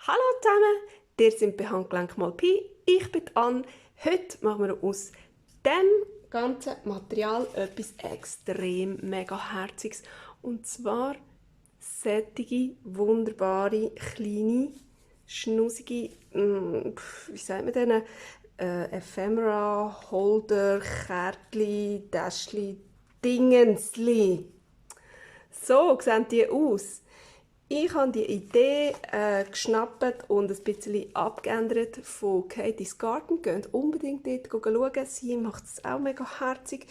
Hallo zusammen, ihr seid bei Handgelenk mal Pi, ich bin Anne. Heute machen wir aus dem ganzen Material etwas extrem mega herziges. Und zwar sättige, wunderbare, kleine, schnussige, wie sagt man denen, Ephemera, Holder, Kärtchen, Täschchen, Dingensli. So sehen die aus. Ich habe die Idee geschnappt und ein bisschen abgeändert von Katie's Garden. Geht unbedingt dort schauen. Sie macht es auch mega herzig.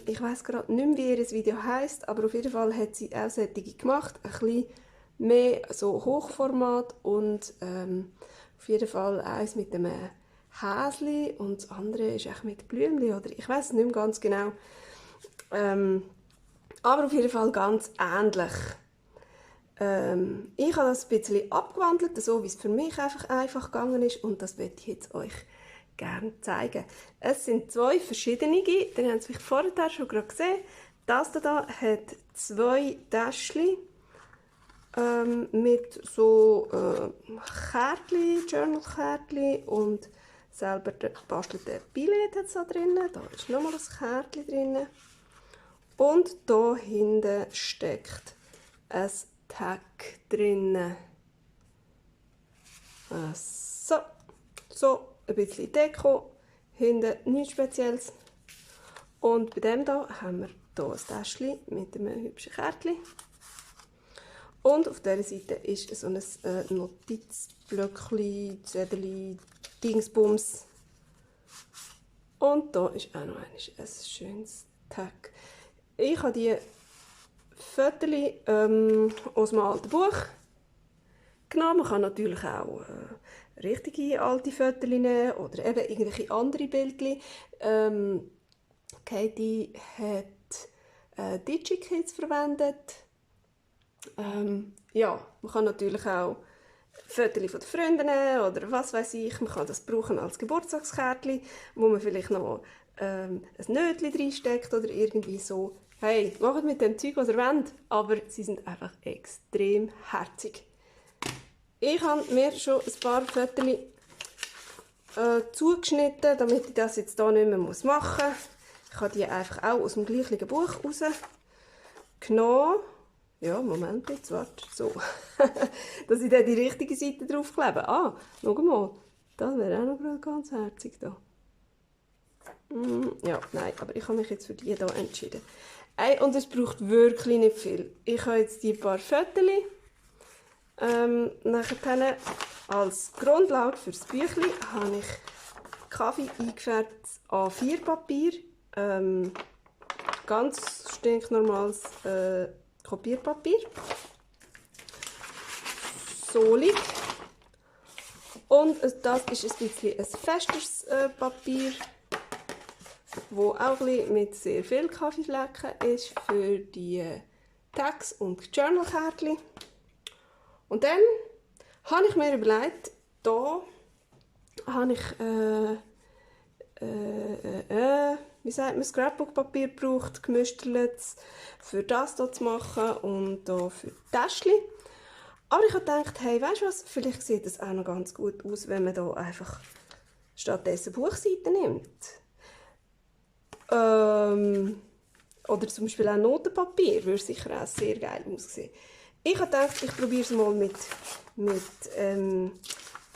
Ich weiß gerade nicht mehr, wie ihr Video heisst, aber auf jeden Fall hat sie auch solche gemacht. Ein bisschen mehr so Hochformat und auf jeden Fall eins mit einem Häsli und das andere ist echt mit Blümchen oder ich weiß es nicht mehr ganz genau. Aber auf jeden Fall ganz ähnlich. Ich habe das ein bisschen abgewandelt, so wie es für mich einfach gegangen ist und das möchte ich jetzt euch gerne zeigen. Es sind zwei verschiedene, ihr habt es vielleicht vorher schon gerade gesehen. Das hier hat zwei Täschchen mit so Kärtchen, Journal-Kärtchen und selber gebastelten Billett hat es da drin. Da ist nochmal ein Kärtchen drin. Und hier hinten steckt ein Tag drin. So ein bisschen Deko, hinten nichts Spezielles. Und bei dem hier haben wir hier ein Täschchen mit einem hübschen Kärtchen. Und auf dieser Seite ist so ein Notizblöckchen, Zettel, Dingsbums. Und hier ist auch noch ein schönes Tag. Ich habe die Fotos aus einem alten Buch genommen. Man kann natürlich auch richtige alte Fotos nehmen oder eben irgendwelche andere Bildchen. Katie hat DigiKids verwendet. Ja, man kann natürlich auch Fotos von den Freunden nehmen oder was weiß ich. Man kann das brauchen als Geburtstagskärtchen, wo man vielleicht noch ein Nötchen reinsteckt oder irgendwie so. Hey, macht mit dem Zeug, was ihr wollt, aber sie sind einfach extrem herzig. Ich habe mir schon ein paar Fotos zugeschnitten, damit ich das jetzt hier nicht mehr machen muss. Ich habe die einfach auch aus dem gleichen Buch rausgenommen. Ja, Moment jetzt, warte, so. Dass ich dann die richtige Seite draufklebe. Ah, schau mal, das wäre auch noch ganz herzig da. Ja, nein, aber ich habe mich jetzt für die hier entschieden. Und es braucht wirklich nicht viel. Ich habe jetzt die paar Fotos nachher als Grundlage für das Büchlein habe ich Kaffee eingefärbtes A4-Papier, ganz stinknormales Kopierpapier, solig und das ist ein bisschen ein festeres Papier, wo auch ein mit sehr viel Kaffeeflecken ist für die Tags und Journal-Kärtchen. Und dann habe ich mir überlegt, da habe ich wie sagt man, Scrapbook-Papier gebraucht, gemüsteltes, für das hier zu machen und hier für die Täschchen. Aber ich habe gedacht, hey, weißt du was, vielleicht sieht das auch noch ganz gut aus, wenn man hier einfach stattdessen Buchseiten nimmt. Oder zum Beispiel auch Notenpapier, würde sicher auch sehr geil aussehen. Ich habe gedacht, ich probiere es mal mit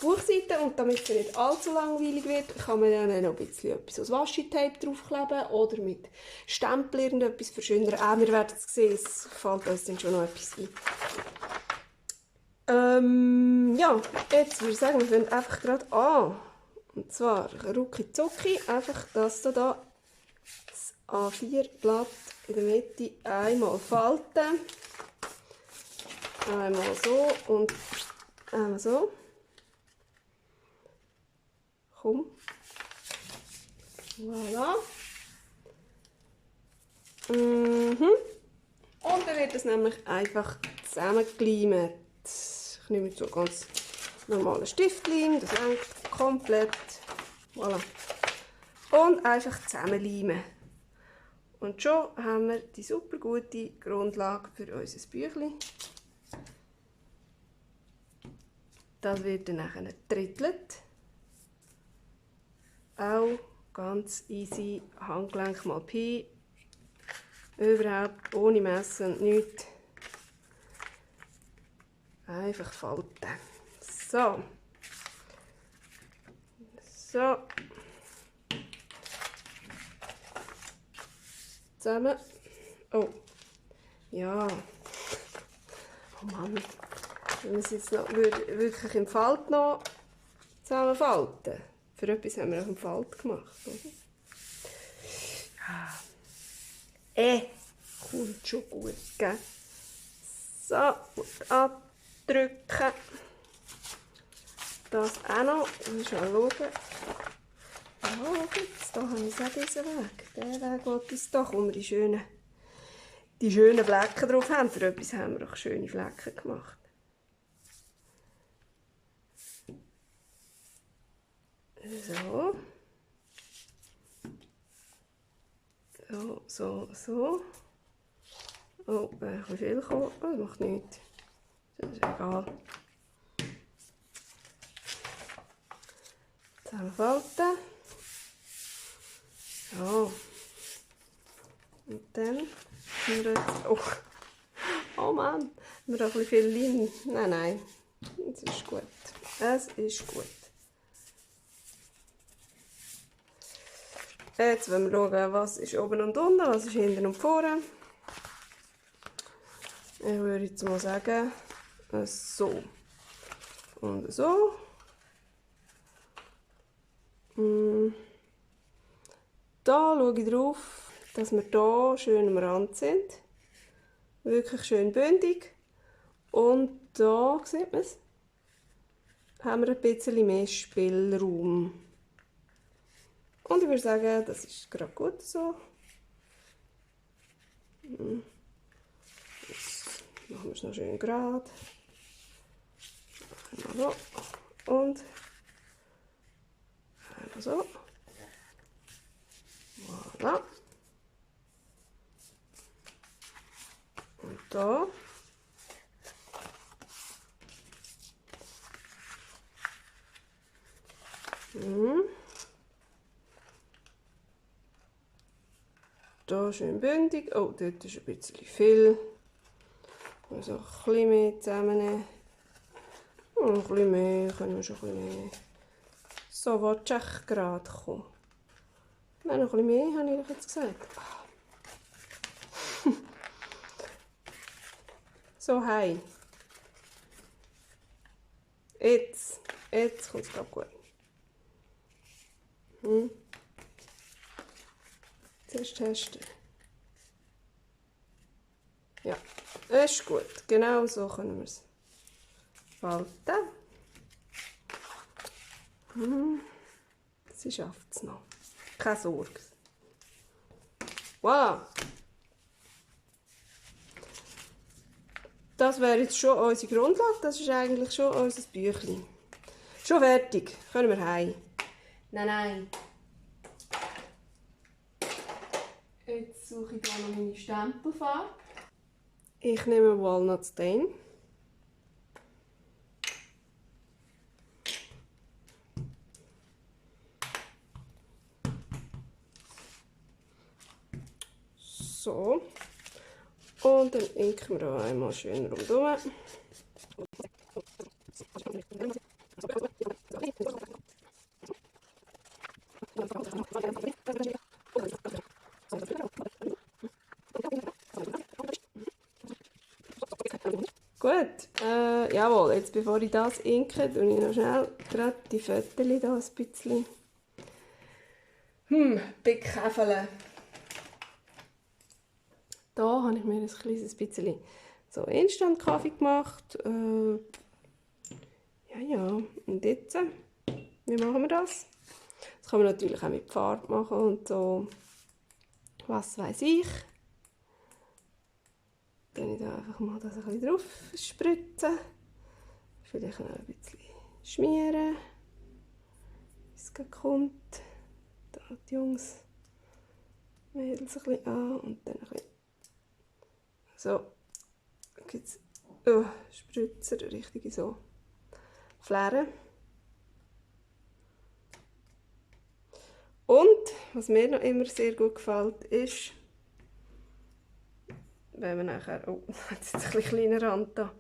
Buchseiten und damit es nicht allzu langweilig wird, kann man dann noch ein bisschen etwas aus Washi-Tape draufkleben oder mit Stempel irgendetwas verschönern. Auch wir werden es sehen, es fällt uns dann schon noch etwas ein. Ja, jetzt würde ich sagen, wir fangen einfach gerade an. Und zwar rucki zucki, einfach das hier, das A4-Blatt in der Mitte einmal falten. Einmal so und einmal so. Komm. Voilà. Und dann wird es nämlich einfach zusammengeleimt. Ich nehme jetzt so ganz normalen Stiftleim, das reicht komplett. Voilà. Und einfach zusammenleimen. Und schon haben wir die super gute Grundlage für unser Büchlein. Das wird dann nachher getrittelt. Auch ganz easy, Handgelenk mal Pi. Überhaupt ohne Messen und nichts. Einfach falten. So. So. Zusammen. Oh. Ja. Oh Mann. Wenn wir es jetzt noch wirklich im Falt noch zusammenfalten. Für etwas haben wir auch im Falt gemacht, oder? Ja. Kommt schon gut, gell? So, gut abdrücken. Das auch noch. Ich mal schauen. Ja, jetzt, da habe ich auch diesen Weg. Den Weg wollte ich doch, wo wir die schönen Flecken drauf haben. Für etwas haben wir auch schöne Flecken gemacht. So. So. Oh, ein bisschen viel gekommen. Oh, das macht nichts. Das ist egal. Zusammenfalten. So. Und dann haben wir jetzt... Oh Mann, haben wir da ein bisschen viel Leim. Nein. Es ist gut. Es ist gut. Jetzt wollen wir schauen, was ist oben und unten, was ist hinten und vorne. Ich würde jetzt mal sagen, so und so. Da schaue ich drauf, dass wir hier schön am Rand sind. Wirklich schön bündig. Und da, sieht man es, haben wir ein bisschen mehr Spielraum. Und ich würde sagen, das ist gerade gut so. Jetzt machen wir es noch schön gerade. Einmal so. Und einmal so. Voilà. Und da. Da schön bündig. Oh, dort ist ein bisschen viel. Also ein bisschen mehr zusammennehmen. Und ein bisschen mehr, können wir schon ein bisschen mehr. So, willst du echt gerade kommen? Nein, noch ein bisschen mehr, habe ich doch jetzt gesagt. So, hey. Jetzt kommt es gerade gut. Zuerst testen. Ja, das ist gut. Genau so können wir es falten. Sie schafft es noch. Keine Sorge. Voilà. Das wäre jetzt schon unsere Grundlage. Das ist eigentlich schon unser Büchlein. Schon fertig. Können wir heim. Nein. Jetzt suche ich hier noch meine Stempelfarbe. Ich nehme Walnut Stain. So. Und dann inken wir hier einmal schön rundherum. Gut, jawohl, jetzt bevor ich das inke, tue ich noch schnell gerade die Fötterchen hier ein bisschen bekäfeln. Da habe ich mir ein kleines bisschen so Instant-Kaffee gemacht. Ja, und jetzt, wie machen wir das? Das kann man natürlich auch mit Farbe machen und so, was weiß ich. Dann ich da einfach mal das ein bisschen drauf spritzen. Vielleicht noch ein bisschen schmieren, bis es kommt. Da die Jungs, Mädels ein bisschen an und dann ein bisschen so. Jetzt Spritzer, richtig so. flären. Und, was mir noch immer sehr gut gefällt, ist, wenn man nachher, oh, jetzt ein bisschen kleiner Rand da,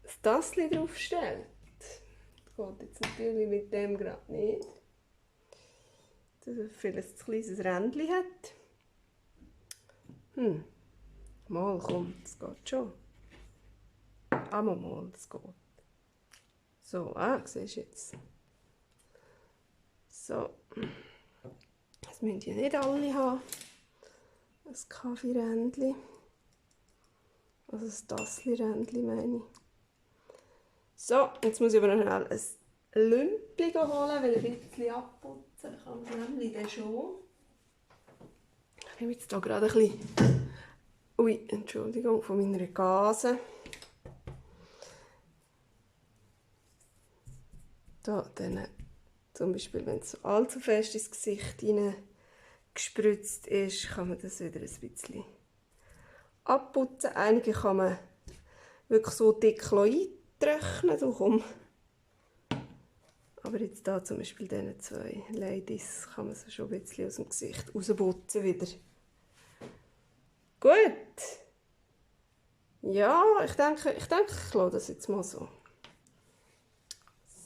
das Tassel draufstellt. Das geht jetzt natürlich mit dem gerade nicht. Dass er vielleicht ein kleines Rändchen hat. Mal, komm, das geht schon. Mal, das geht. So, siehst du jetzt. So. Das müssen ja nicht alle haben. Ein Kaffeerändchen. Also ein Tassli-Rändchen meine ich. So, jetzt muss ich aber noch schnell ein Lümpli holen, weil ein bisschen abputzen kann man nämlich dann schon. Ich nehme jetzt hier gerade ein bisschen, Entschuldigung, von meiner Gase. Da, dann zum Beispiel, wenn es so allzu fest ins Gesicht hineingespritzt ist, kann man das wieder ein bisschen abputzen. Einige kann man wirklich so dick eintrocknen, so komm. Aber jetzt da zum Beispiel diesen zwei Ladies kann man sie schon ein bisschen aus dem Gesicht rausputzen wieder. Gut. Ja, ich denke, ich lasse das jetzt mal so.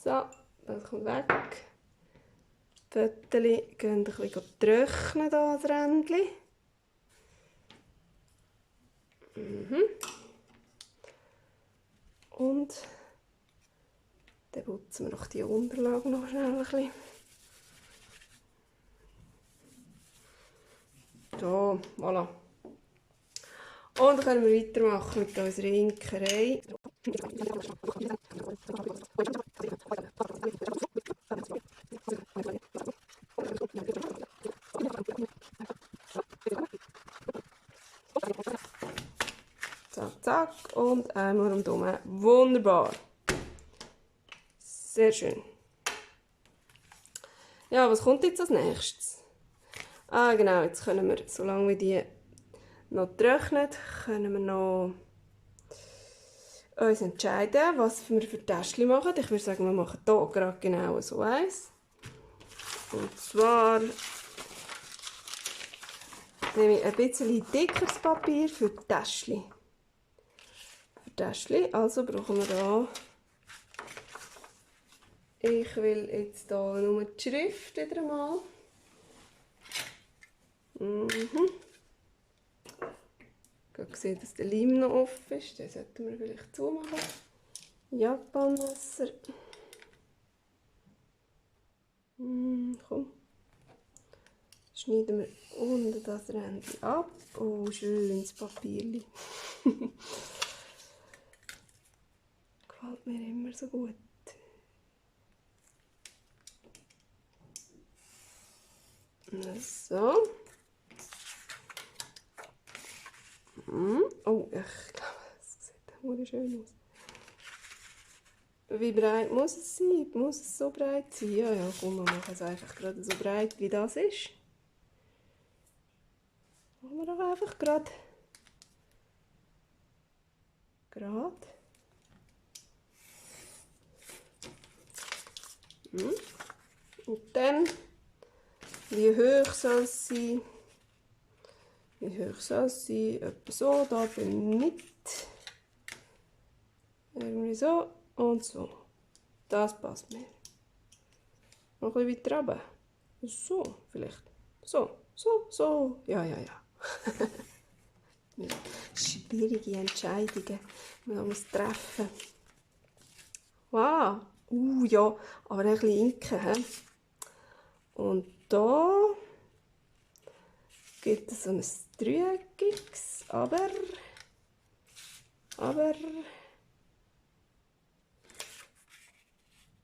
So, das kommt weg. Die Fötterchen gehen ein bisschen trocknen, das Rändchen. Und dann putzen wir noch die Unterlage noch schnell ein bisschen. So, voilà. Und dann können wir weitermachen mit unserer Imkerei. Zack, zack und einmal rundherum. Wunderbar. Sehr schön. Ja, was kommt jetzt als nächstes? Genau, jetzt können wir, solange wir die noch trocknet, können wir noch uns entscheiden, was wir für Täschchen machen. Ich würde sagen, wir machen hier gerade genau so eins. Und zwar nehme ich ein bisschen dickeres Papier für die Täschchen. Also brauchen wir da. Ich will jetzt hier nur die Schrift wieder mal. Ich sehe, dass der Leim noch offen ist. Den sollten wir vielleicht zumachen. Japanmesser. Komm. Schneiden wir unten das Rändchen ab. Oh, schönes Papierchen. Gefällt mir immer so gut. So. Oh, ich glaube, das sieht wunderschön aus. Wie breit muss es sein? Muss es so breit sein? Ja, komm, wir machen es einfach gerade so breit, wie das ist. Machen wir doch einfach gerade. Und dann, wie hoch soll es sein? Etwa so, da bin ich mit. Irgendwie so und so. Das passt mir. Noch ein bisschen weiter runter. So, vielleicht. So. Ja. Schwierige Entscheidungen, die man treffen muss. Wow. Ja, aber ein bisschen inken. He? Und da gibt es so ein dreieckiges, aber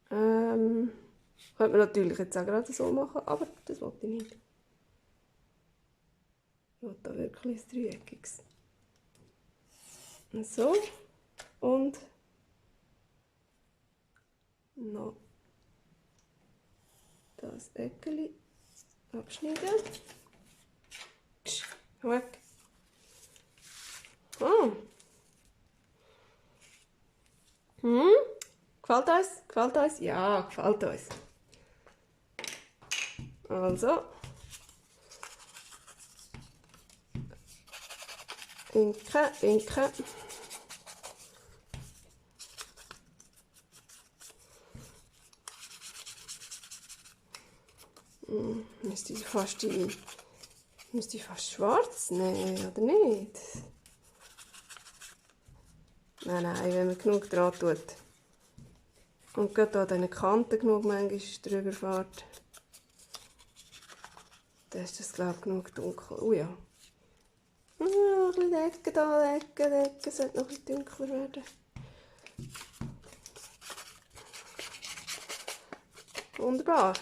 könnte man natürlich jetzt auch gerade so machen, aber das wollte ich nicht. Ich will da wirklich ein dreieckiges. So. Und noch das Eckeli abschneiden. Weg. Gefällt uns? Gefällt uns? Ja, gefällt uns. Also. Inke, Inke. Müsste ich fast schwarz nehmen, oder nicht? Nein, wenn man genug dran tut. Und gerade an diesen Kanten genug manchmal drüber fährt, dann ist das, glaube ich, genug dunkel. Oh ja. Ein bisschen Decke da, Decke. Sollte noch ein bisschen dunkler werden. Wunderbar.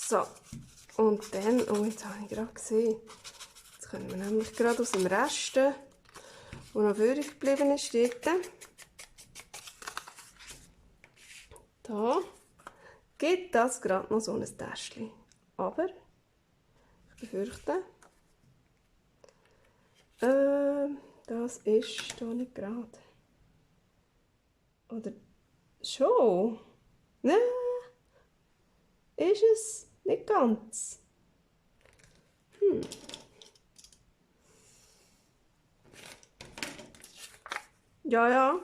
So, und dann, oh, jetzt habe ich gerade gesehen, jetzt können wir nämlich gerade aus dem Resten, der noch übrig geblieben ist, da gibt das gerade noch so ein Täschchen. Aber ich befürchte, das ist hier nicht gerade. Oder schon? Nein, ist es nicht ganz. Ja.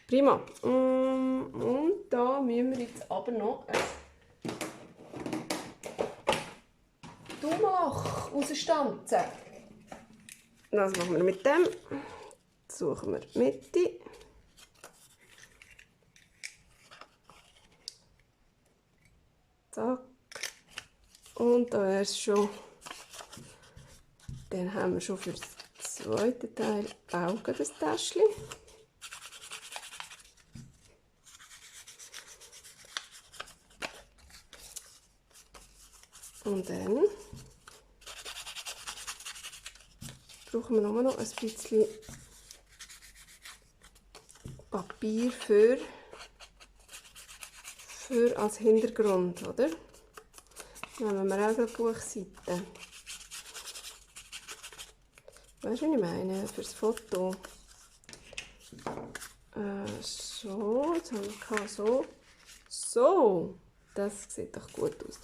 Prima. Und da müssen wir jetzt aber noch ein Dumach rausstanzen. Das machen wir mit dem. Suchen wir die Mitte. Zack. Und da wäre es schon. Dann haben wir schon für den zweiten Teil auch das Täschchen. Und dann brauchen wir nur noch ein bisschen Papier für als Hintergrund, oder? Nehmen wir auch eine Buchseite. Weißt du, was ich meine? Fürs Foto. So, jetzt haben wir so. So, das sieht doch gut aus.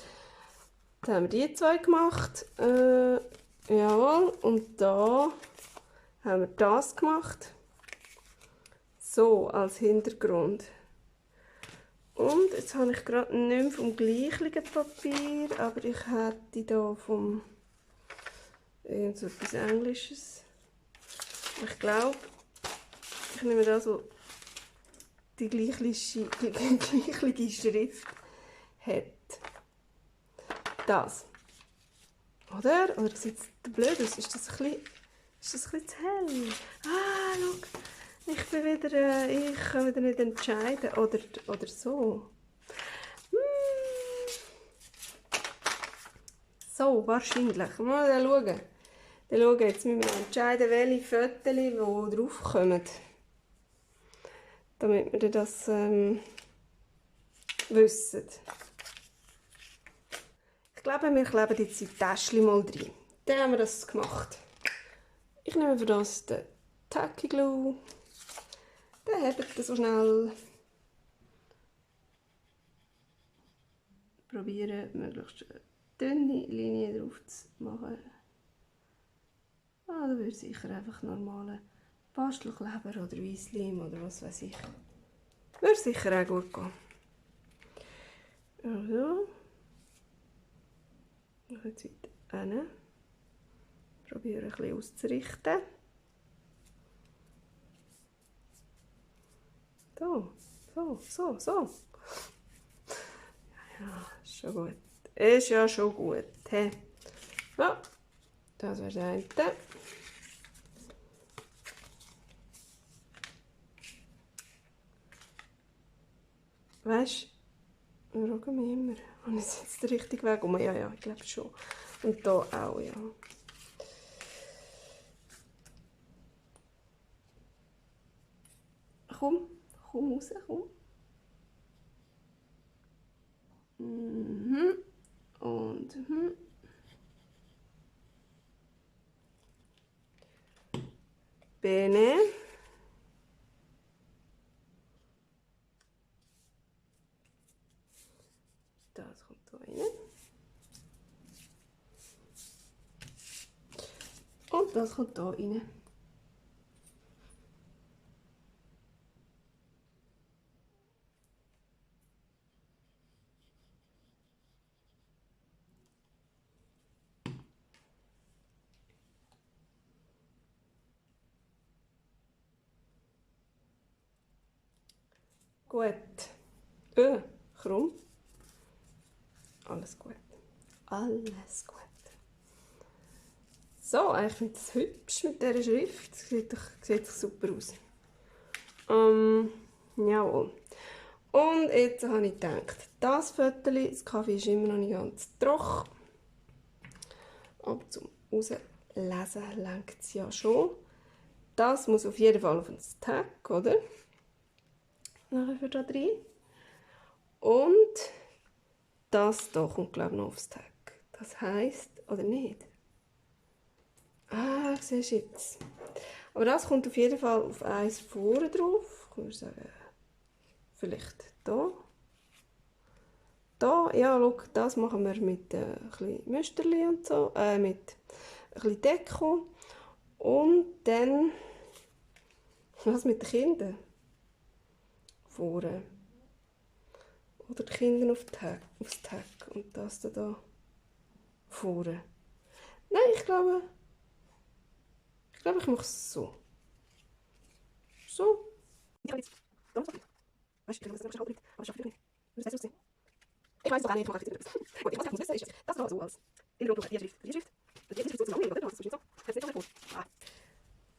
Jetzt haben wir die zwei gemacht. Jawohl, und da haben wir das gemacht. So, als Hintergrund. Und jetzt habe ich gerade nicht mehr vom gleichen Papier, aber ich hätte hier vom so etwas Englisches. Ich glaube, ich nehme da so die gleiche Schrift hat. Das. Oder? Oder sieht es blöd aus? Ist das ein bisschen zu hell? Ah, schau. Ich kann wieder nicht entscheiden. Oder so. So, wahrscheinlich. Mal schauen. Dann schauen, jetzt müssen wir entscheiden, welche Fotos, die draufkommen. Damit wir das wissen. Ich glaube, wir kleben jetzt die Täschchen mal rein. Dann haben wir das gemacht. Ich nehme für das den Tacky Glue. Dann habt ihr so schnell. Probieren, möglichst dünne Linien drauf zu machen. Da würde sicher einfach normale Bastelkleber oder Weissleim oder was weiß ich. Würde sicher auch gut gehen. Also. Noch jetzt weiter hin. Probiere ein bisschen auszurichten. So. Ja, ist schon gut. Ist ja schon gut. He. So, das wäre der eine. Weißt du, wir schauen mich immer. Und ich jetzt den richtigen Weg um. Ja, ich glaube schon. Und hier auch, ja. Komm raus, komm. und Bene. Das kommt hier rein. Und das kommt hier rein. Gut. Krumm. Alles gut. Alles gut. So, ich finde es hübsch mit dieser Schrift. Sieht doch super aus. Jawohl. Und jetzt habe ich gedacht, das Viertel, das Kaffee ist immer noch nicht ganz trocken. Aber zum Rauslesen lenkt es ja schon. Das muss auf jeden Fall auf den Tag, oder? Nachher für da drin. Und das hier kommt, glaube ich, noch aufs Tag. Das heisst, oder nicht? Ah, siehst du jetzt. Aber das kommt auf jeden Fall auf eins vorne drauf. Ich würde sagen, vielleicht hier. Da, ja, schau, das machen wir mit ein bisschen Müsterli und so, mit ein bisschen Deko. Und dann, was mit den Kindern? Vorne. Oder die Kinder aufs Tag. Und das da vorne. Nein, ich glaube, ich mache es so. So. Ja, jetzt. Weißt du, ich muss das nicht. Aber ich schaffe nicht. Wie soll es aussehen? Ich weiß doch auch nicht, ich mache etwas. Gut, was ich muss wissen, ist, das da so als Hintergrund die Schrift. Die Schrift ist so zusammenhängen, oder? Das ist nicht so. Das ist nicht so vor.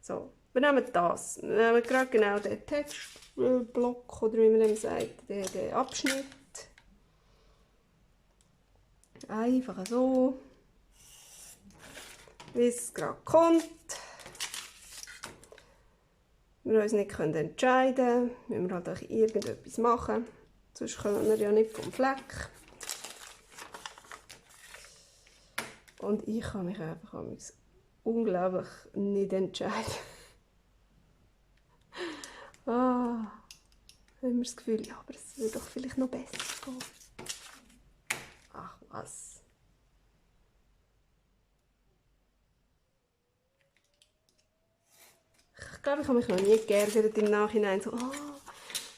So, wir nehmen das. Wir nehmen gerade genau den Textblock, oder wie man dem sagt, den Abschnitt. Einfach so. Wie es gerade kommt. Wir uns nicht entscheiden können, müssen wir halt auch irgendetwas machen. Sonst kommen wir ja nicht vom Fleck. Und ich kann mich einfach unglaublich nicht entscheiden. Haben wir das Gefühl, ja, aber es würde doch vielleicht noch besser gehen. Ach was. Ich glaube, ich habe mich noch nie geärgert im Nachhinein. So,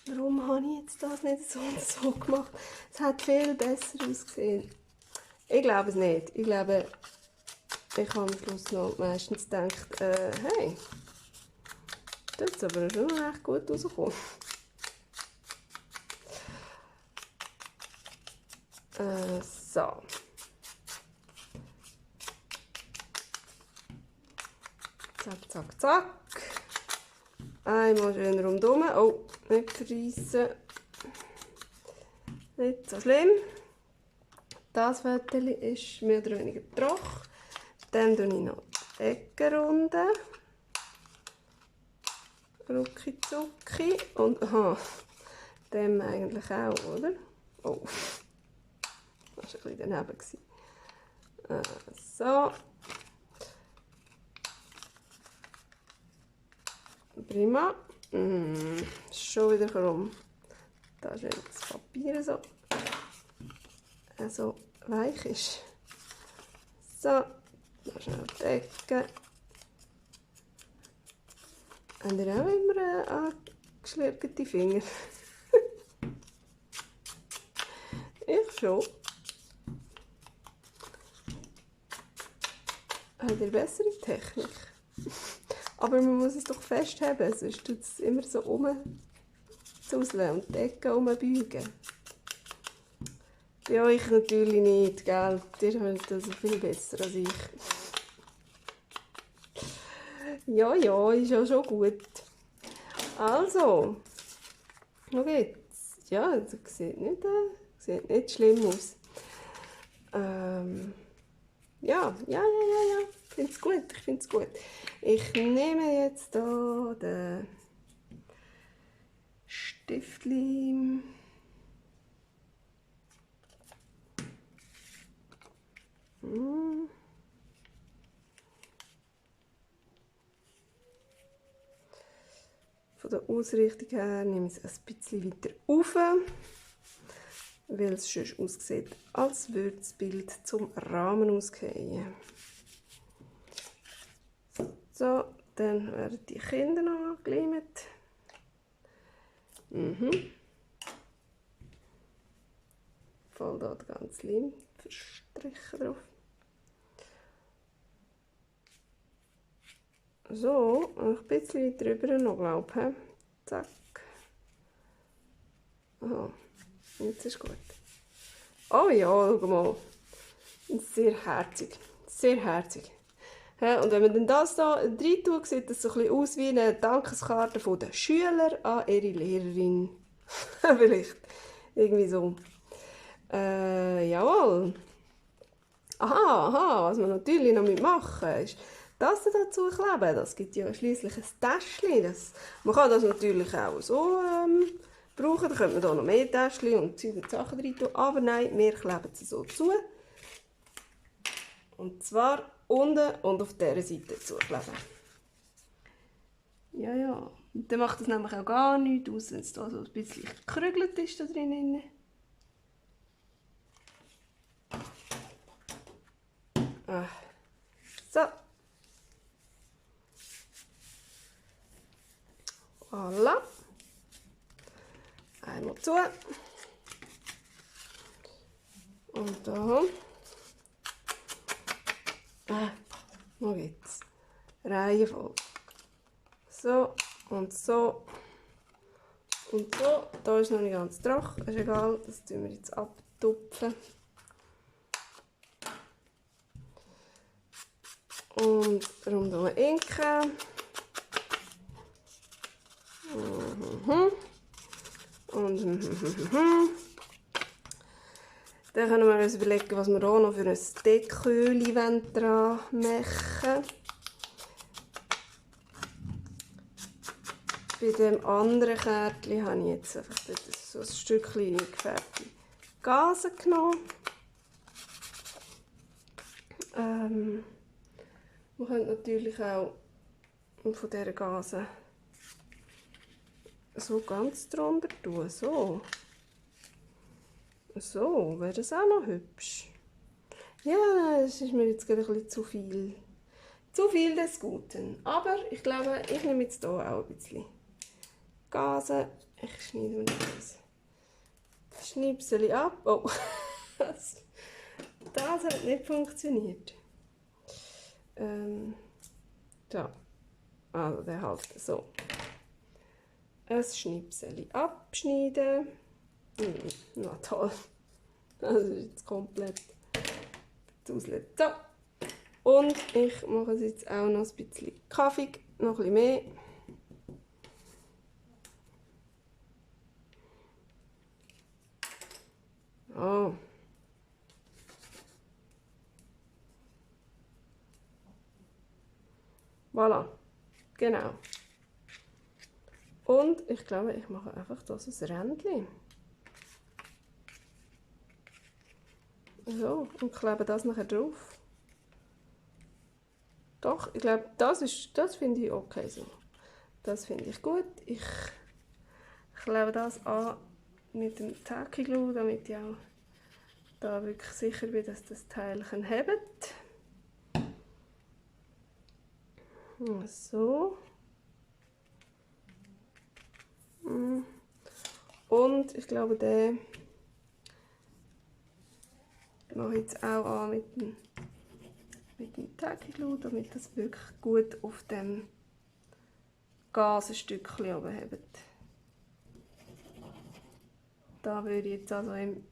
warum habe ich jetzt das nicht so und so gemacht? Es hat viel besser ausgesehen. Ich glaube es nicht. Ich glaube, ich habe am Schluss noch meistens gedacht, hey, das ist aber schon recht gut rausgekommen. So. Zack, zack, zack. Einmal schön rundherum. Oh, nicht verreissen. Nicht so schlimm. Das Viertel ist mehr oder weniger trocken. Dann runden ich noch die Ecken runden. Rucki zucki. Und dem eigentlich auch, oder? Oh, das war ein bisschen daneben. So. Prima. Schon wieder krumm. Da ist das Papier so weich ist. So, da schnell die Ecke. Habt ihr auch immer angeschlürgte Finger? Ich schon. Habt ihr bessere Technik? Aber man muss es doch festhalten, sonst tut es immer so rumzuseln und die Ecke rumbeugen. Ja, ich natürlich nicht, gell? Ihr könnt das viel besser als ich. Ja, ist ja schon gut. Also, wo geht's? Ja, das sieht nicht schlimm aus. Ja. Ich finde es gut. Ich nehme jetzt hier den Stiftli. Ausrichtung her nehme ich es ein bisschen weiter rauf, weil es sonst aussieht, als würde das Bild zum Rahmen ausgehen. So, dann werden die Kinder noch angeleimt. Voll da der ganze Leim verstrichen drauf. So, ein bisschen drüber noch, glaube ich. Zack. Aha, jetzt ist gut. Oh ja, schau mal. Sehr herzig. Sehr herzig. Ja, und wenn man dann das hier rein tut, sieht das so ein bisschen aus wie eine Dankeskarte von den Schülern an ihre Lehrerin. Vielleicht. Irgendwie so. Jawohl. Aha, was wir natürlich noch machen ist, das dazu kleben. Das gibt ja schließlich ein Täschchen. Man kann das natürlich auch so brauchen. Da könnte man hier noch mehr Täschchen und Sachen rein tun. Aber nein, wir kleben sie so zu. Und zwar unten und auf dieser Seite zukleben. Ja. Und dann macht das nämlich auch gar nichts aus, wenn es da so ein bisschen gekrügelt ist da drinnen. So. Voilà. Einmal zu. Und da. Noch geht's. Reihenfolge. So und so. Und so. Da ist noch nicht ganz trocken. Ist egal, das tun wir jetzt abtupfen. Und rundum inken. Dann können wir uns überlegen, was wir hier noch für ein Deköli dran machen. Bei dem anderen Kärtchen habe ich jetzt einfach so ein Stückchen gefärbte Gase genommen. Man könnte natürlich auch von dieser Gase so ganz drunter tun. So. So, wäre das auch noch hübsch. Ja, das ist mir jetzt gerade ein bisschen zu viel. Zu viel des Guten. Aber ich glaube, ich nehme jetzt hier auch ein bisschen Gase. Ich schneide mir das Schnipsel ab. Oh, das hat nicht funktioniert. Da. Also der halt so. Ein Schnipsel abschneiden. Na toll. Das ist jetzt komplett verduselt. So. Und ich mache es jetzt auch noch ein bisschen kaffig, noch ein bisschen mehr. Oh. Voilà. Genau. Und ich glaube, ich mache einfach das ein Rändchen. So, und klebe das nachher drauf. Doch, ich glaube, das finde ich okay so. Das finde ich gut. Ich klebe das an mit dem Tacky Glue, damit ich auch da wirklich sicher bin, dass das Teilchen hebt. So. Und ich glaube, den mache ich jetzt auch an mit dem Tacky Glue, damit das wirklich gut auf dem Gasenstückchen oben hebt. Da würde ich jetzt also im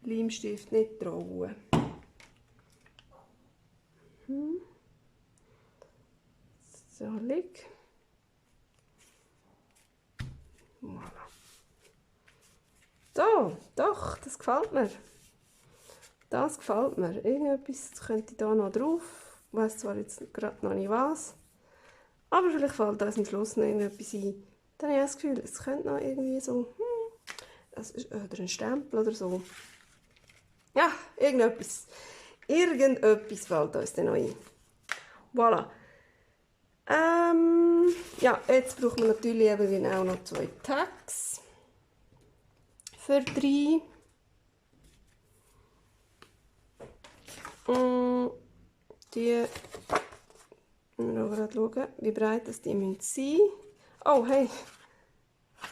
Leimstift nicht trauen. So, lieg. Voilà. So, doch, das gefällt mir. Das gefällt mir. Irgendetwas könnte ich da noch drauf. Ich weiss zwar jetzt gerade noch nicht was. Aber vielleicht fällt da am Schluss noch irgendetwas ein. Dann habe ich das Gefühl, es könnte noch irgendwie so, das ist, oder ein Stempel oder so. Ja, irgendetwas. Irgendetwas fällt uns dann noch ein. Voilà. Ja, jetzt braucht man natürlich eben auch noch 2 Tags für 3. Die müssen wir gerade schauen, wie breit das die sein müssen. Oh, hey,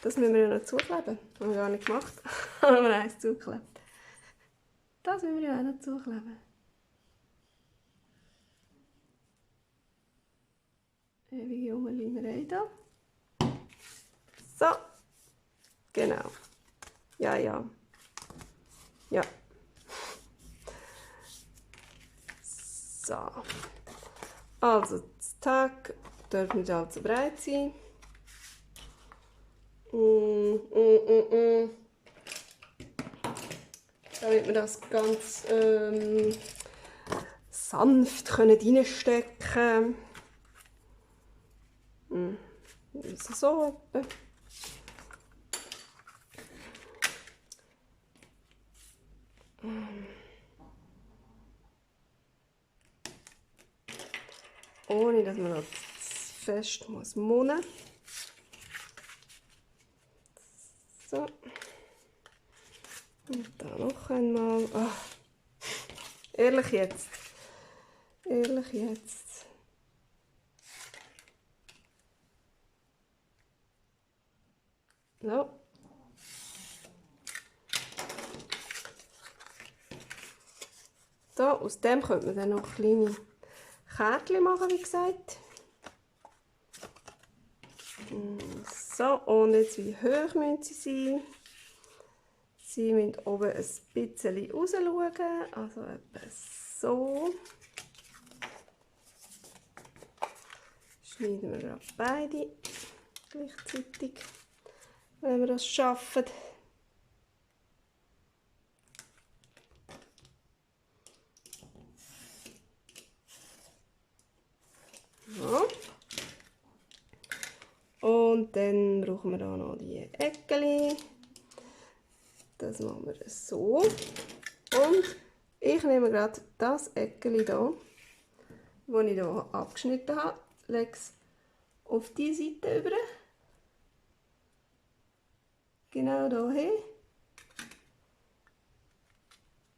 das müssen wir ja noch zukleben. Das haben wir gar nicht gemacht. Haben wir eins zugeklebt. Das müssen wir ja auch noch zukleben. Ewige Umleimerei da. So. Genau. Ja, ja. Ja. So. Also, das Tag darf nicht allzu breit sein. Damit wir das ganz sanft reinstecken können. So etwa. Ohne dass man das fest munnen muss. So. Und da noch einmal. Oh. Ehrlich jetzt. Ehrlich jetzt. So. Da, aus dem könnte man dann noch kleine Kärtchen machen, wie gesagt. So, und jetzt wie hoch müssen sie sein? Sie müssen oben ein bisschen raus schauen, also etwa so. Schneiden wir gerade beide gleichzeitig, wenn wir das schaffen. So. Und dann brauchen wir da noch die Eckchen. Das machen wir so. Und ich nehme gerade das Eckchen hier, das ich hier abgeschnitten habe, lege es auf diese Seite über. Genau hier.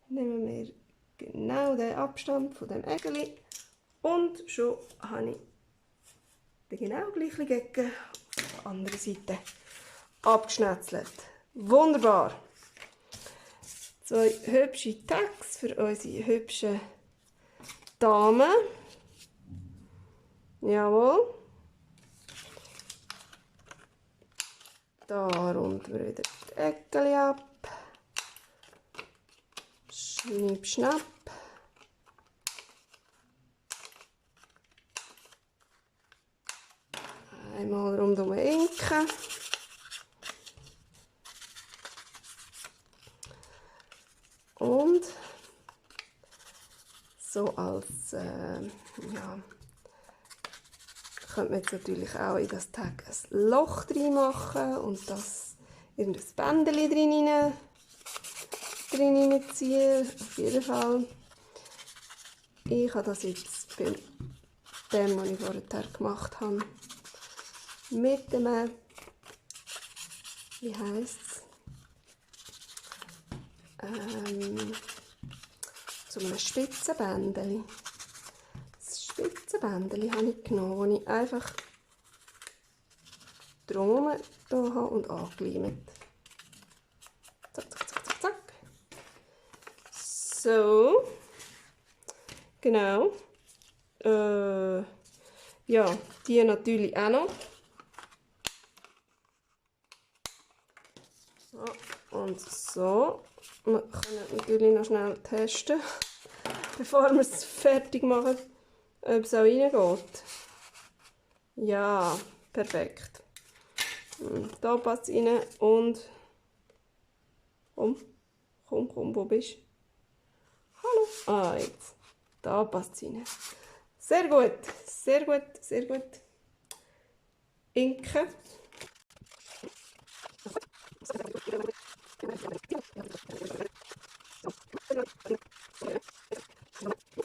Nehmen wir genau den Abstand von dem Eckchen. Und schon habe ich die genau gleiche Ecke auf der anderen Seite abgeschnetzelt. Wunderbar! 2 hübsche Tags für unsere hübschen Damen. Jawohl. Da runden wir wieder die Eckchen ab. Schnipp, schnapp. Einmal rundum inken. Und so als, ja, könnte man jetzt natürlich auch in das Tag ein Loch drin machen und das irgendein Bändchen drin ziehen. Auf jeden Fall. Ich habe das jetzt bei dem, was ich vorher gemacht habe, mit dem, wie heisst es, so einem Spitzenbändchen. Das Spitzenbändchen habe ich genommen, das ich einfach drumherum da habe und angeleimt. Zack, zack, zack, zack, zack. So. Genau. Ja, die natürlich auch noch. So, und so. Wir können natürlich noch schnell testen, bevor wir es fertig machen, ob es auch reingeht. Ja, perfekt. Da passt es rein und... Komm, wo bist du? Hallo. Ah, jetzt. Da passt es rein. Sehr gut, sehr gut, sehr gut. Inken.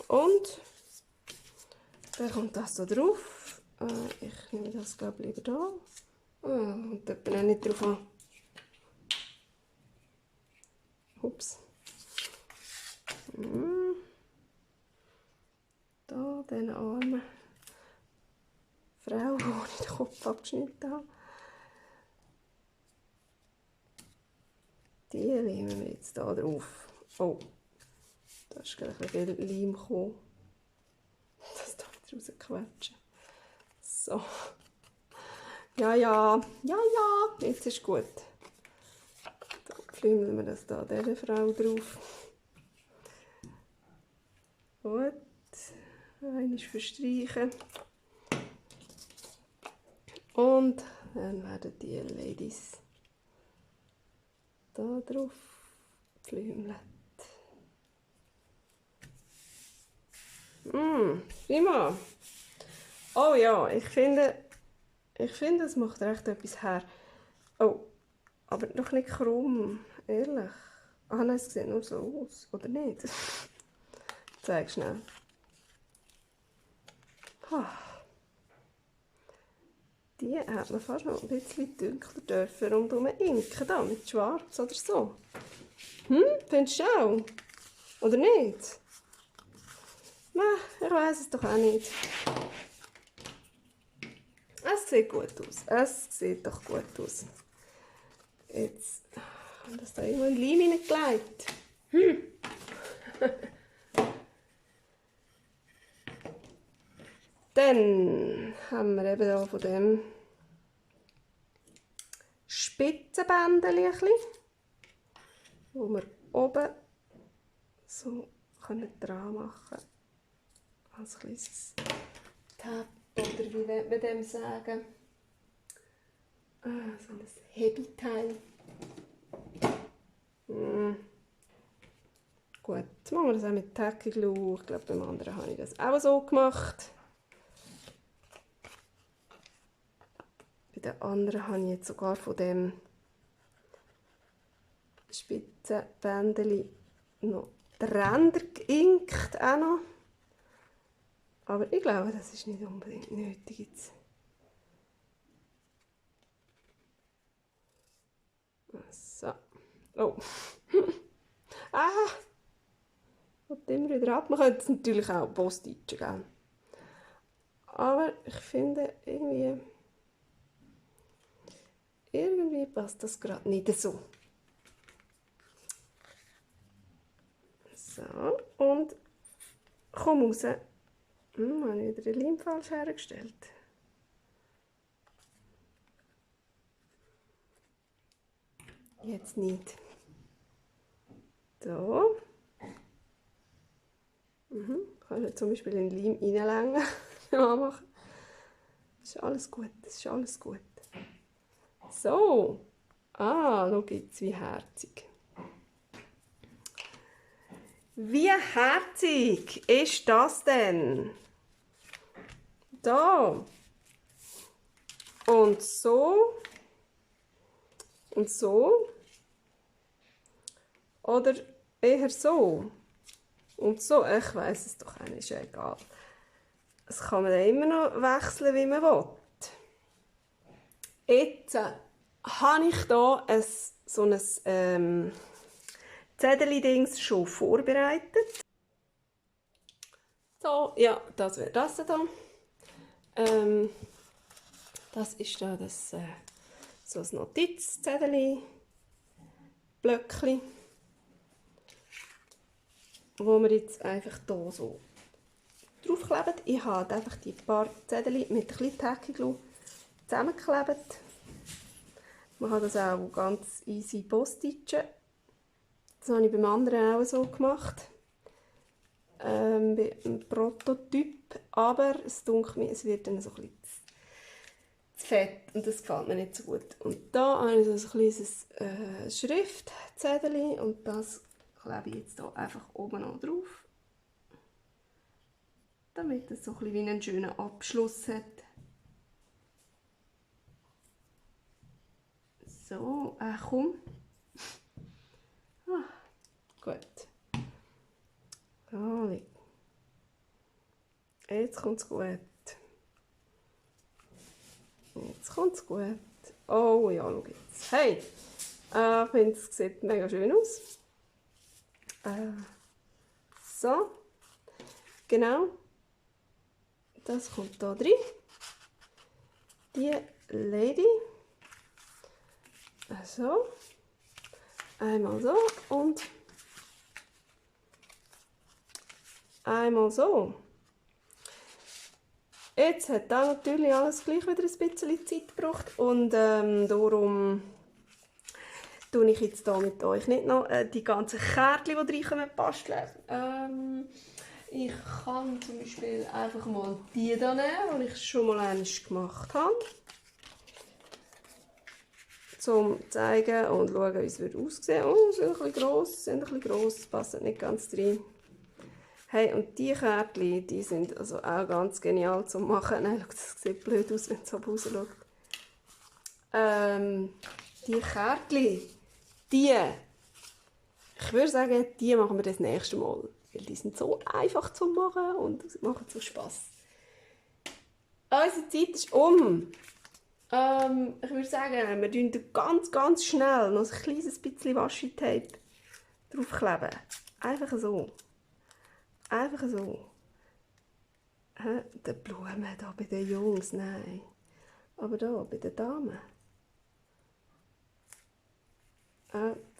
Und dann kommt das so drauf. Ich nehme das, glaube ich, lieber da. Und dort bin ich nicht drauf an. Ups. Da, den armen Frau, die ich den Kopf abgeschnitten habe. Die nehmen wir jetzt hier drauf. Oh, da ist gleich ein viel Leim gekommen. Das darf ich rausquetschen. So. Ja, jetzt ist gut. Dann flümmeln wir das da dieser Frau drauf. Gut. Einmal verstreichen. Und dann werden die Ladies da drauf geflümmelt. Prima. Oh ja, ich finde, es macht recht etwas her. Oh, aber noch nicht krumm, ehrlich. Ah nein, es sieht nur so aus, oder nicht? Zeig schnell. Die hat man fast noch ein bisschen dunkler dürfen rundum inken, da, mit schwarz oder so. Findest du auch? Oder nicht? Nein, ich weiss es doch auch nicht. Es sieht gut aus. Es sieht doch gut aus. Jetzt haben wir das da irgendwo in Leim hineingelegt. Dann haben wir eben hier von dem Spitzenbändchen, wo wir oben so dran machen können. Als kleines Tab, oder wie will man dem sagen? So ein Hebelteil. Gut, jetzt machen wir das auch mit Tacky-Glue. Ich glaube, beim anderen habe ich das auch so gemacht. Bei den anderen habe ich jetzt sogar von dem Spitzenbändchen noch die Ränder geinkt. Auch noch. Aber ich glaube, das ist nicht unbedingt nötig jetzt. So. Oh. Und immer wieder ab. Man könnte es natürlich auch Post-itchen geben. Aber ich finde, irgendwie passt das gerade nicht so. So, und komm raus. Habe ich wieder den Leim falsch hergestellt. Jetzt nicht. So. Kannst du zum Beispiel in den Leim reinlängen. Das ist alles gut, das ist alles gut. So. Schau jetzt, wie herzig. Wie herzig ist das denn? Da. Und so. Und so. Oder eher so. Und so. Ich weiss es doch auch nicht, ist ja egal. Das kann man dann immer noch wechseln, wie man will. Jetzt habe ich hier so ein Zettel-Dings schon vorbereitet. So, ja, das wäre das hier. Das ist da das, so ein Notizzettel-Blöckchen, wo wir jetzt einfach hier so draufkleben. Ich habe einfach die paar Zettel mit ein bisschen Tacky-Glue zusammengeklebt. Man kann das auch ganz easy post-itchen. Das habe ich beim anderen auch so gemacht. Bei einem Prototyp. Aber es dunkelt mir, es wird dann so ein bisschen zu fett und das gefällt mir nicht so gut. Und da habe ich so ein kleines Schriftzettel und das klebe ich jetzt hier einfach oben noch drauf. Damit es so ein bisschen wie einen schönen Abschluss hat. So, komm. Gut. Jetzt kommt es gut. kommt's gut. Oh ja, schau jetzt. Hey, ich finde, es sieht mega schön aus. So, genau. Das kommt da drin. Die Lady. So. Einmal so und einmal so. Jetzt hat da natürlich alles gleich wieder ein bisschen Zeit gebraucht und darum tue ich jetzt hier mit euch nicht noch die ganzen Kärtchen, die reinkommen, basteln. Ich kann zum Beispiel einfach mal die hier nehmen, die ich schon mal einmal gemacht habe. Zum zeigen und schauen, wie es aussehen würde. Oh, sie sind ein bisschen gross, passen nicht ganz rein. Hey, und die Kärtchen, die sind also auch ganz genial zu machen. Nein, schau, das sieht blöd aus, wenn es so rausschaut. Die Kärtchen, ich würde sagen, die machen wir das nächste Mal. Weil die sind so einfach zu machen und machen so Spass. Unsere Zeit ist um. Ich würde sagen, wir tun ganz schnell noch ein kleines bisschen Washi-Tape draufkleben. Einfach so. Einfach so. Die Blumen hier bei den Jungs, nein. Aber hier bei den Damen.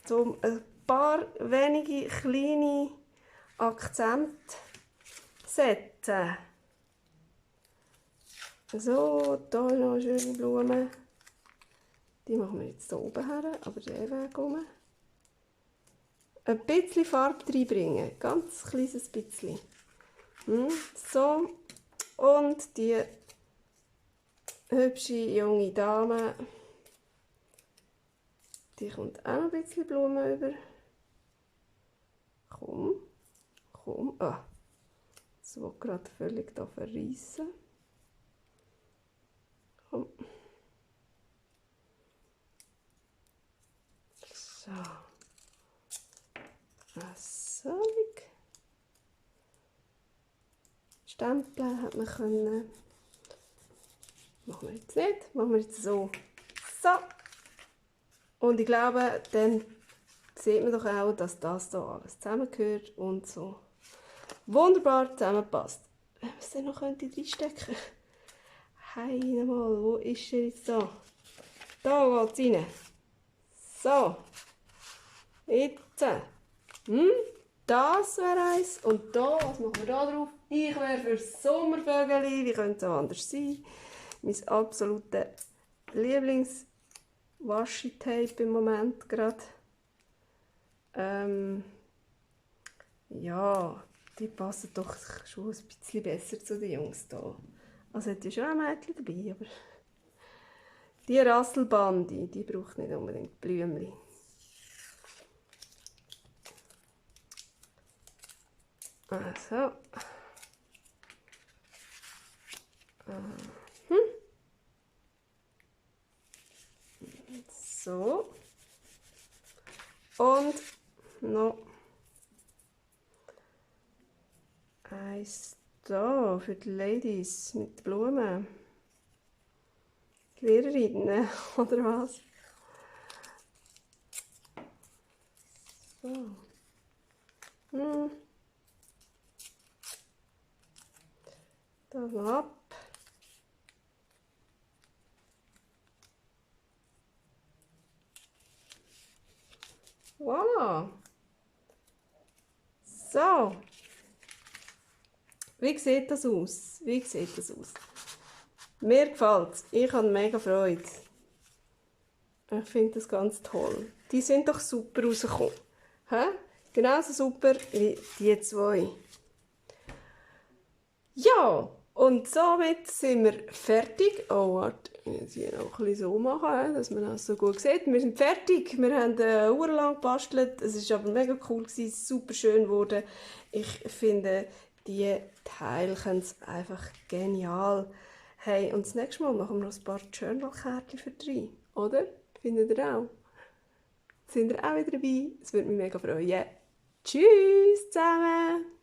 So ein paar wenige kleine Akzente setzen. So, hier noch schöne Blumen. Die machen wir jetzt hier oben her, aber den Weg rum. Ein bisschen Farbe reinbringen, ganz kleines bisschen. So, und die hübsche junge Dame, die kommt auch noch ein bisschen Blumen über. Komm. Ah, das will gerade völlig hier verreissen. Komm. So. So. Stempeln hat man können. Machen wir jetzt nicht. Machen wir jetzt so. So. Und ich glaube, dann sieht man doch auch, dass das hier alles zusammengehört und so wunderbar zusammenpasst. Wenn man es dann noch reinstecken könnte. Hey, nochmal, wo ist er jetzt da? Da geht es rein. So. Jetzt. Das wäre eins. Und da, was machen wir da drauf? Ich wäre für Sommervögel. Wie könnte es auch anders sein? Mein absolutes Lieblings-Washi-Tape im Moment gerade. Ja, die passen doch schon ein bisschen besser zu den Jungs hier. Also hat ja schon ein Mädchen dabei, aber die Rasselbandi, die braucht nicht unbedingt Blümchen. Also. So. Und noch eins da für die Ladies mit Blumen. Die Lehrerinnen, oder was? So. Das noch ab. Voilà. So. Wie sieht das aus? Wie sieht das aus? Mir gefällt es. Ich habe mega Freude. Ich finde das ganz toll. Die sind doch super rausgekommen. Genauso super wie die zwei. Ja, und somit sind wir fertig. Oh, warte, ich muss hier noch ein bisschen so machen, dass man das so gut sieht. Wir sind fertig. Wir haben lang gebastelt. Es war aber mega cool, super schön geworden. Ich finde, die Teilchen einfach genial. Hey, und das nächste Mal machen wir noch ein paar Journal-Kärtchen für 3, oder? Findet ihr auch? Sind ihr auch wieder dabei? Es würde mich mega freuen. Tschüss zusammen!